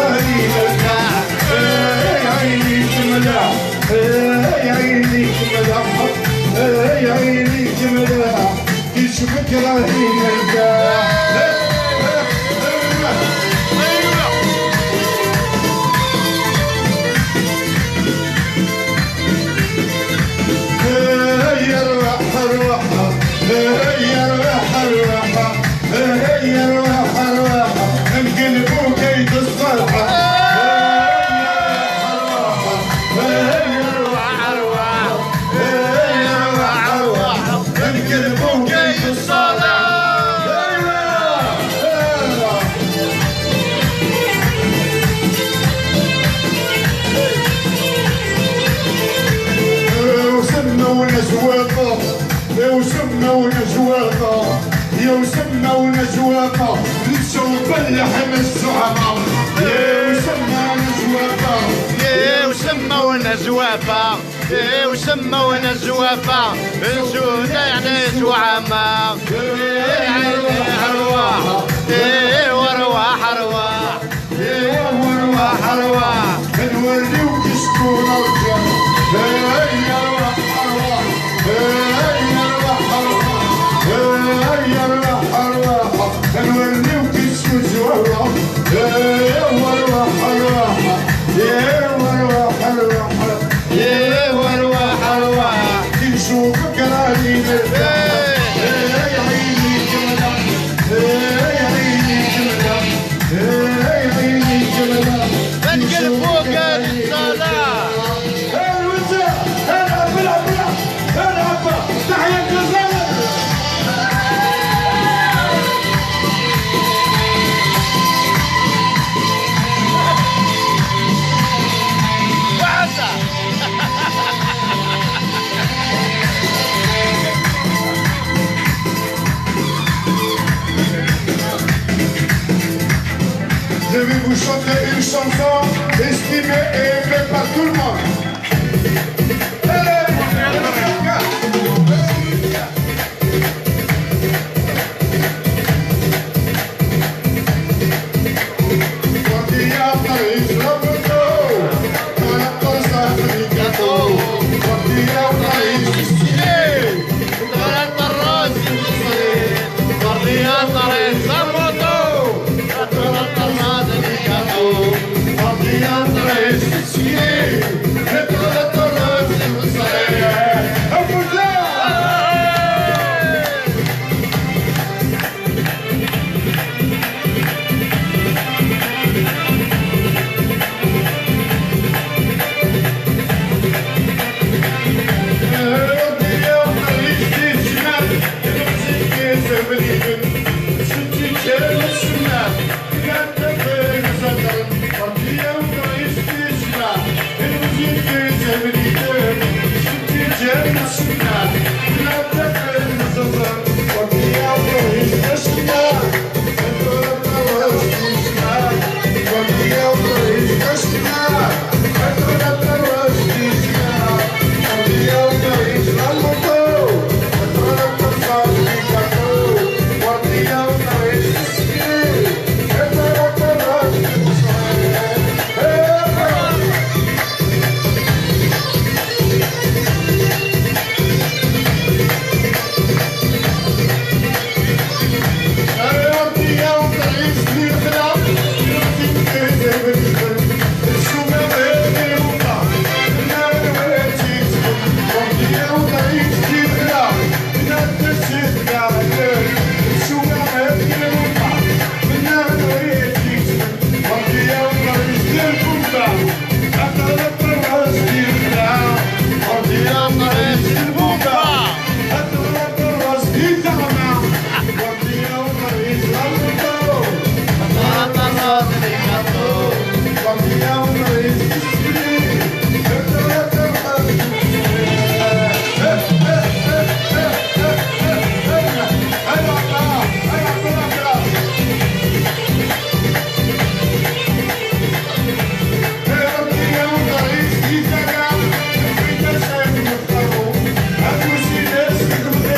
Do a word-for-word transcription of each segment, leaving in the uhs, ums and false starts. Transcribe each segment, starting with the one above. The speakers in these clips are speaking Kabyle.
عيني تملح، اي عيني تملح، اي عيني تملح، اي عيني تملح، كيشفك راهي نرتاح. هيا ارواح، ارواح، هيا ارواح، ارواح، هيا ارواح، ارواح، نقلبو كيد الصالحة. هيا ارواح، ارواح، هيا ارواح، ارواح، نقلبو كيد الصالحة. يا وسمى ونجواطة، يا وسمى ونجواطة، يا وسمى ونجواطة، نشوف اللحن الزعماء. يا وسمى ونجواطة، يا وسمى ونجواطة، يا وسمى ونجواطة، نشوف اللحن الزعماء. يا عيني أرواح، يا أرواح، أرواح. ايوا ارواح، ارواح، نوليو كشكول الجن. هيا ارواح، ارواح، هيا ارواح، ارواح، هيا ارواح، ارواح، نوليو كشكول. Tedgelfuk الصلاة. Je vais vous chanter une chanson estimée et aimée par tout le monde.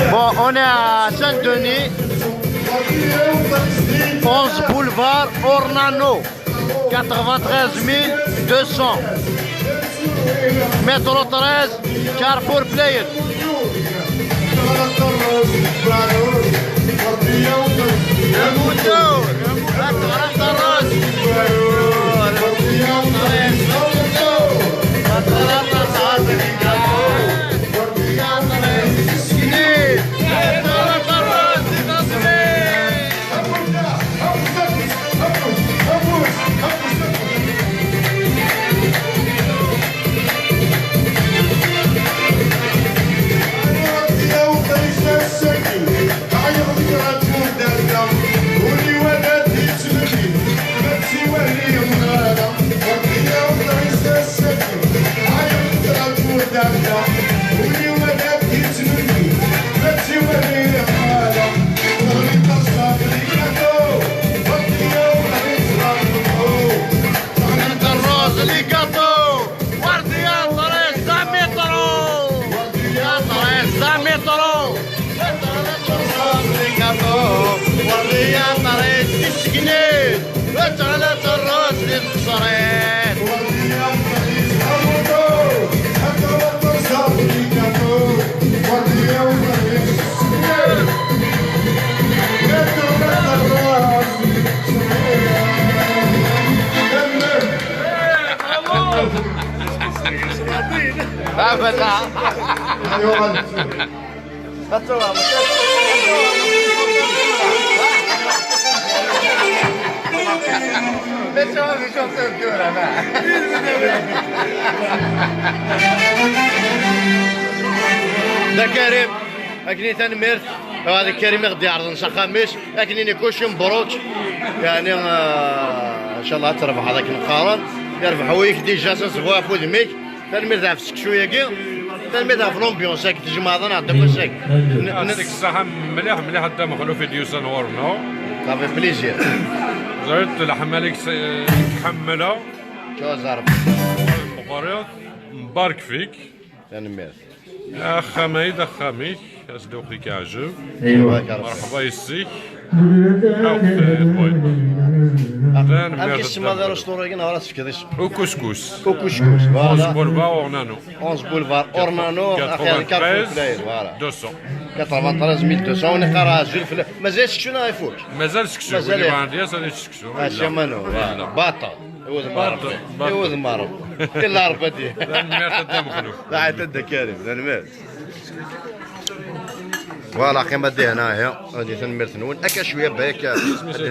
Bon, on est à Saint-Denis, onze boulevard Ornano, quatre-vingt-treize mille deux cents, métro treize, Carrefour Pleyel. Da Karim, akken i tanemmirt. Hadi Karim i ɣ-d-iɛerḍen s axxam-is, akken i nikuc mbruk. Yeɛni, ah, ncallah ad trebḥeḍ akken qqaren. Yerbeḥ wayek dija s asbu ɣef udem-ik. Tanemmirt ɣef seksu-agi. Tanemmirt ɣef l'ambiance-agi, tjemɛeḍ-aneɣ-d akk ass-agi. N- n- Yɛṭik ṣṣeḥḥa mliḥ, mliḥ a Dda Mexluf i d-yusan ɣur-neɣ. Ça fait plaisir. Ẓriɣ leḥmala-k s- i k-ḥemmleɣ. Ǧuza Rebbi. Meqqrit, mbarek fik. Tanemmirt. Axxam-ayi d axxam-ik, as-d lweqt i k-iɛǧeb. Aywa. Merḥba yes-k. Ḥewwet, eh, boy. Tanemmirt. Amek isemma di restaurant-agi neɣ ara tefkeḍ isem? Ukuskus. Ukuskus, voilà. Onze boulevard Ornano. Onze boulevard Ornano, axir, quatre-vingt-treize, carrefour Player, voilà. Deux cents. Quatre-vingt-treize mille deux cents, ur neqqar azul fell-, mazal seksu neɣ ifuk? Mazal seksu, mazal win yebɣan ad yas ad yečč seksu. Ah, Shamano, voilà. Baṭel. Iwudem Ṛebbi. Baṭel. Iwudem Ṛebbi. Illa Ṛebbi ad d-, tanemmirt a Dda Mexluf. Tanemmirt a Dda Karim, tanemmirt. Voilà, qqimet-d hna, ihi. Hadi tanemmirt-nwen. Akka cwiya, bayak, ad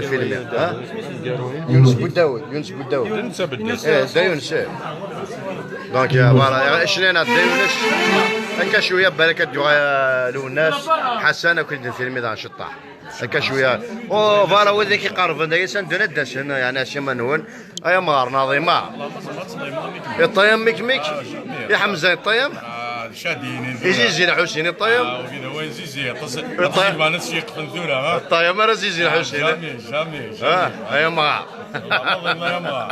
nfilmi, ha? Yunes Budawed, Yunes Budawed. Eh, Dda Yunes, eh. Donc, euh, voilà, cnina Dda Yunes. Akka cwiya, bayak ad d-yuɣal, euh, Lwennas. Ḥasan, akked nfilmi d anceṭṭaḥ. Akka cwiya. Oh, voilà, wid i k-iqerben, dagi s anda ad d-asen, yeɛni, acima-nwen. Ay amɣar, Naḍima. Iṭṭayam mik mik? Iḥemza iṭṭayam? Ah, Cadi, Izizi Lḥusin iṭṭayam? Ah, wagi d awal Zizi, aṭas, aṭas yebɣan ad s-yeqfen tura, ha? Iṭṭayam ara Zizi Lḥusin. Jamais, jamais, ah, jamais. Ay amɣar. Naḍima, ay amɣar.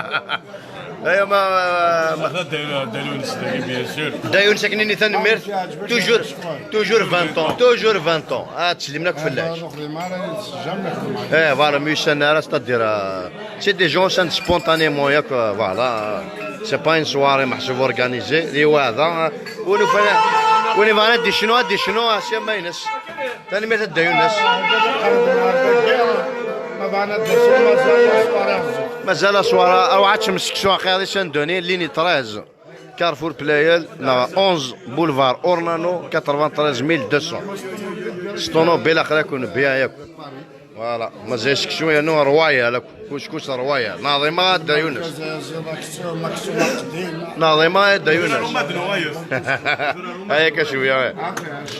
Ay, ma, ma, ma. Dda Yunes, bien sûr. Dda Yunes, akken-nni tanemmirt. Toujours, toujours vingt ans, toujours vingt ans. Ah, ttsellimen akk fell-ak. Eh, voilà, mi ussan ara, c'est-à-dire, euh, c'est des gens, c'est spontanément, yak, euh, voilà. C'est pas une soirée meḥsub organisée. Di wada, euh, win ufan, win yebɣan ad d-icnu, ad d-icnu, ah, si ama-ines. Tanemmirt a Dda Yunes. Mazal aṣwara, aw ad tmesseksu axir di Saint-Denis, ligne treize, Carrefour Playel, neɣ onze boulevard Ornano, quatre-vingt-treize mille deux cents. S ṭunubil aql-aken bien yakk. Voilà, mazal seksu yernu royal akk, couscous royal. Naḍima a Dda Yunes. Naḍima a Dda Yunes. Aya ka cwiya.